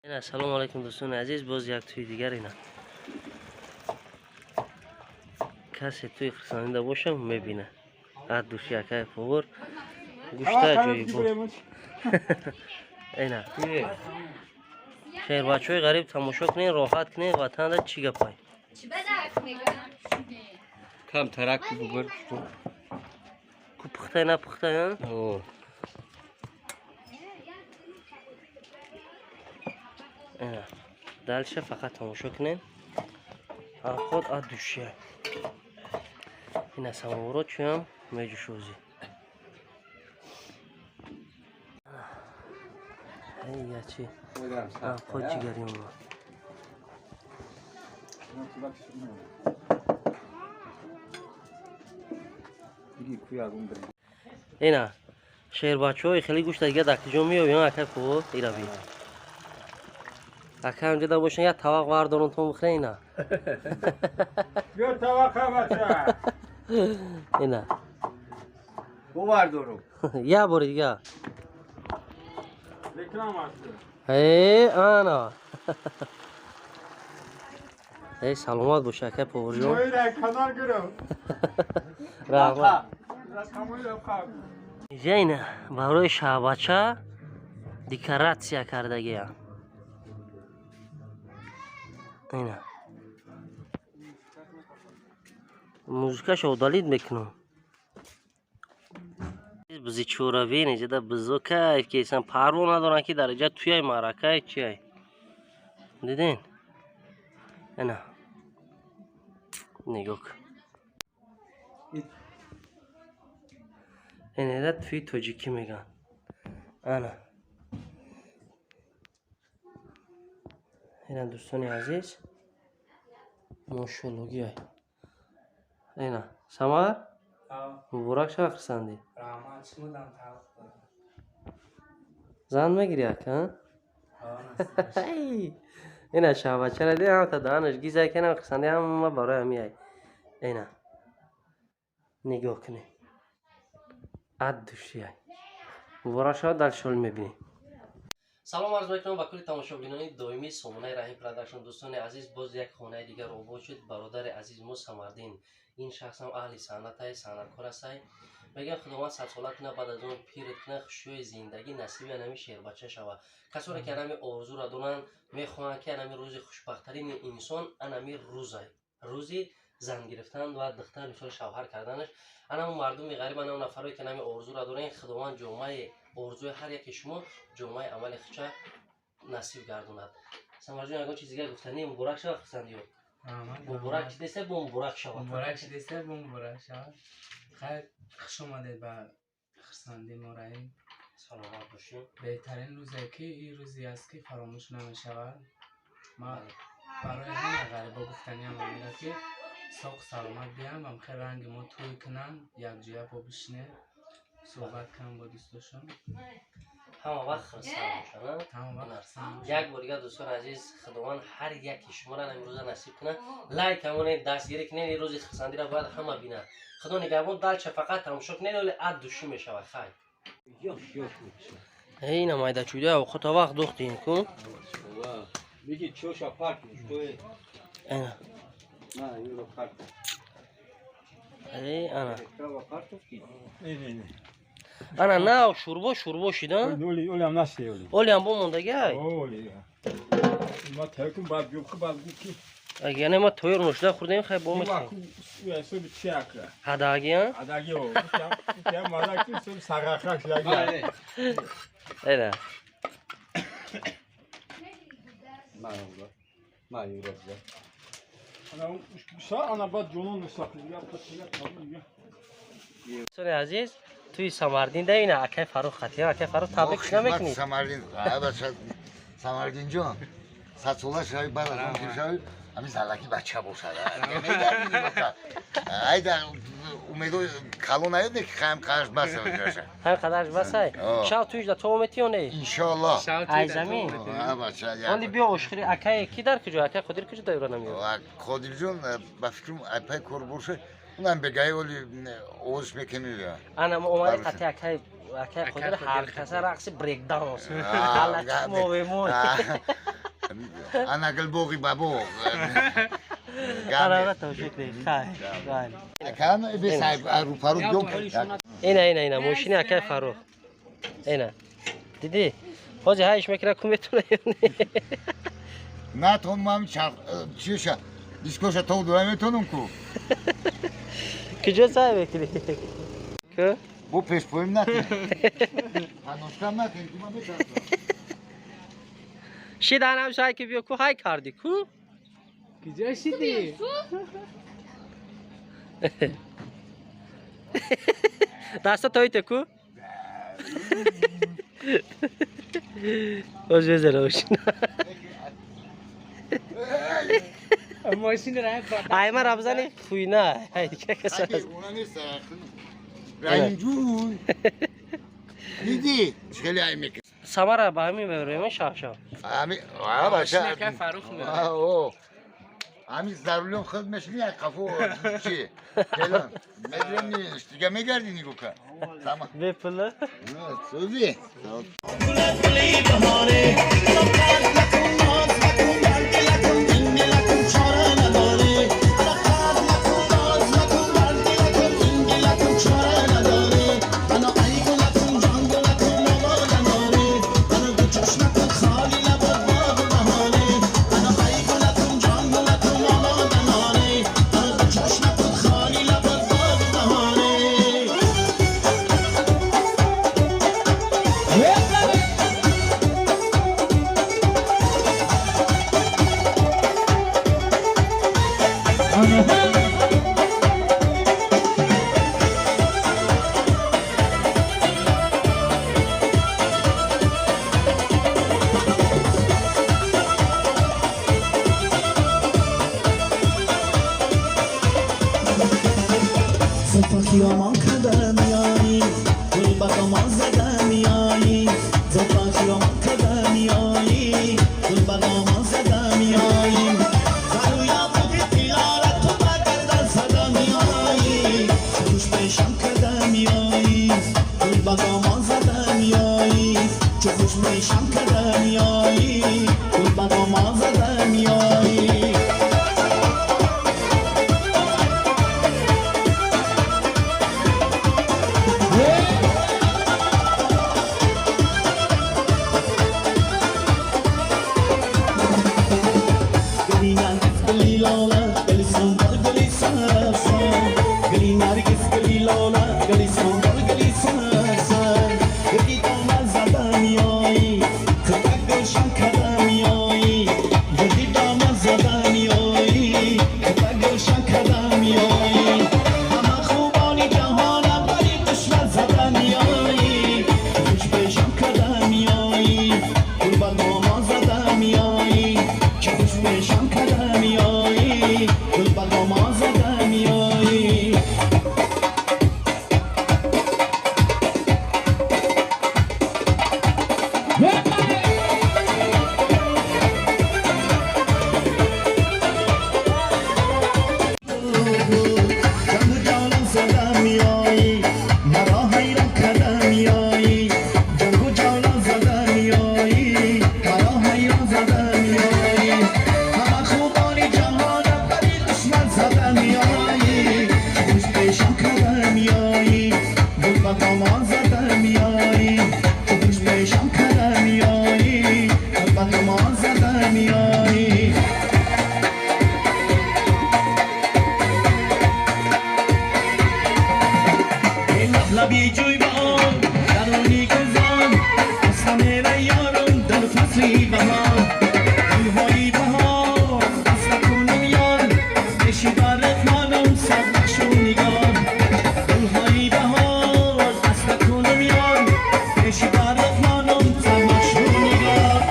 Ассалому алайкум дӯстони азиз, боз як тӯи дигар ина. Касе тӯи хурсандида боша мебина. Ад души акай повар гӯшта ҷои бо. Ина. Шербачаҳои ғариб тамошо кунед, роҳат кунед, ватанда чӣ гапай? Кам тарак бубар. Ку пухтай на пухтай, а? О. Ина. Дальше фақат тамошо кунед. Худ ад душия. Ина самоворо чӯям меҷӯшозӣ. Эй ячи. Худ ҷигари омад. Ина шербачаҳои хеле гӯшта дига дар куҷо меоянд акай хуб ира би. Акай онҷо да бошен як тавақ вардорон то бихӯрен ина. Биё тавақа бача. Ина. Бувардорум. Як бори дига. Реклама аст. Э, ана. Эй, саломат бош акай поварҷон. Моира канал гирам. Раҳмат. Рақамои қаб. Инҷа ина барои шаҳбача декоратсия кардагиям. Ина. Музикаша удалить мекунам. Бизи чӯравин инҷа бизо кайф кесан парво надоранд ки дар инҷа туяй маъракай чиай. Дидин? Ина. Нигоҳ кун. Ина туи тоҷикӣ мегӯянд. Ана. Ина дӯстони азиз, мошоллогиай. Ина, Самар? Муборак шава хурсандӣ. Раҳмат, шумодам талх дорам. Зан мегирӣ ака? Ина шаҳбачара дид, ҳамата даҳанаш гизай кенам хурсандӣ ҳама барои ҳамиай. Ина. Нигоҳ кунед. Ад душиай. Муборак шава, дальше ҳол мебинем. Салом арз мекунам ба кулли тамошобинони доимии сомонаи Раҳим Продакшн. Дӯстони азиз, боз як хонаи дигар обод шуд. Бародари азизи мо Самардин. Ин шахс ҳам аҳли санъатай, санъаткор астай. Мегӯям Худованд садсола кунад, баъд аз он пират кунад, хушиёи зиндагӣ насиби анами шербача шавад. Касоне ки анами орзуро доранд, мехоҳанд ки анами рӯзи хушбахттарини инсон анами рӯзай. Рӯзи зан гирифтан ва духтар мисол шавҳар карданаш. Анаму мардуми ғариб, анаму нафарое ки анами орзуро доранд, Худованд ҷомаи орзуи ҳар яке шумо ҷомаи амали худша насиб гардонад. Самарҷон, ягон чиз дигар гуфтанӣ? Муборак шавад хурсандиё. Муборак шидеста, бо муборак шавад. Муборак шидеста, бо муборак шавад. Хайр, хуш омадед ба хурсандии мо Раҳим. Саломат бошед. Беҳтарин рӯзе ки ин рӯзе аст ки фаромӯш намешавад. Ман барои ҳама ғарибо гуфтаниам ҳамин ки соқ саломат биям ва хеле ранги мо тӯй кунанд, якҷоя бо бишинем, суҳбат кунам бо дӯстошон. Ҳама вақт хурсанд бошанд. Ҳама вақт хурсанд бошанд. Як бор дигар дӯстони азиз, Худованд ҳар яки шуморо имрӯза насиб кунад. Лайк ҳамонед, дастгирӣ кунед, ин рӯзи хурсандиро бояд ҳама бинад. Худо нигаҳбон, далча фақат тамошо кунед, вале ад душӣ мешавад. Хайр. Эй, ина майда чӯда, хута вақт духтин ку. Бики чоша парк, что Ина. На, юро парк. Эй, ана. Не, не, не. Ана нав шурбо шурбо шида. Оли, оли ам наси оли. Оли ам бо мондагай. Оли. Ма тайкум бад гуфт бад гуфт ки. Аги яъне ма тойр нушда хӯрдем, хай бо мехӯрем. Ма ку суби чиакра. Ҳадаги, а? Ҳадаги о. Я мада ки суби сарахрак шаги. Эна. Ма юро. Ма юро. Ана са ана бад ҷонон нусақли. Я патига табига. Дӯстони азиз, туи Самардин да ина акай Фаррух хатия, акай Фаррух табрик намекунӣ? Самардин, бача Самардин ҷон, садсола шави, баъд аз он пир шави, ҳамин залаки бача бошад. Айда умедо калон наёд ки хаям қадарш баса бошад. Ҳам қадарш басай. Шав туиш да то омети ё не? Иншоаллоҳ. Ай замин. Бача. Онди биё ошхири акай ки дар куҷо? Акай Қодир куҷо дайра намеёд? Қодирҷон ба фикрам айпай кор боша. Унам бегаи оли овоз мекунӣ. Ана мо омадем қати акай Акай Қодир ҳар каса рақси брейкданс. Алла мо. Ана гулбоғи ба боғ. Ара тавшик не. Хай. Акан бе сайб рупару дом. Ина ина ина мошини акай Фаррух. Ина. Дидӣ? Ҳозир ҳайш мекунад ку метавона ё не? На то ман чарх чиша дискоша то дура метонам ку. Куҷо сай мекунӣ? Ку? Бо пешпоим накун. Паношкам накун ки ман метарсам. Шиданам шай ки биё ку ҳай кардӣ ку? Куҷо шидӣ? Даста тоите ку? Боз безара мошина. Мошини ра Ай ман рабзани хуйна. Ай дига каса. Уна нест. Раҳим ҷун. Дидӣ? Хеле ай мекунад. Самара ба ҳамин мебарем шав-шав. Ами, а баша. Акай Фаррух меорад. О. Ами за рулём худ мешини як қафо чи? Фелан. Медрем дига мегардӣ нигоҳ кар. Сама. Бепула? Сӯзи. خیامان کردم میایی گل به دامان زدم میایی زلفا خیامان کردم میایی گل به دامان زدم میایی زرویا بودی تیاره تو به گردن زدم میایی خوش پیشم کردم میایی گل به دامان زدم میایی چو خوش پیشم کردم میایی گل به دامان زدم میایی. گلی نرگس گلی لاله گلی سنبل گلی سرسان گلی نرگس گلی لاله گلی سنبل گلی سرسان گلی دامن زدم میایی کتک گلشن کردم میایی گلی دامن زدم میایی کتک گلشن کردم میایی همه خوبانی جهانم ولی دشمن زدم میایی خوش پیشم کردم میایی گل بر دامان زدم میایی چه خوش پیشم کردم میایی گل بر دامان زدم میایی. جنگ جانم زدم میایی مرا حیران کردم میایی جنگ جانم زدم میایی مرا حیران زدم میایی همه خوبانی جهانم ولی دشمن زدم میایی خوش پیشم کردم میایی گل به دامان زدم میایی خوش پیشم کردم میایی گل به دامان زدم میایی. لبلبی جویبان درونی گلزار مستمر یارم در فصلی بهار گلهای بهار اصلا کنم یار نشی رفمانم صد نقش و نگار گلهای بهار اصلا کنم یار نشی رفمانم صد نقش و نگار.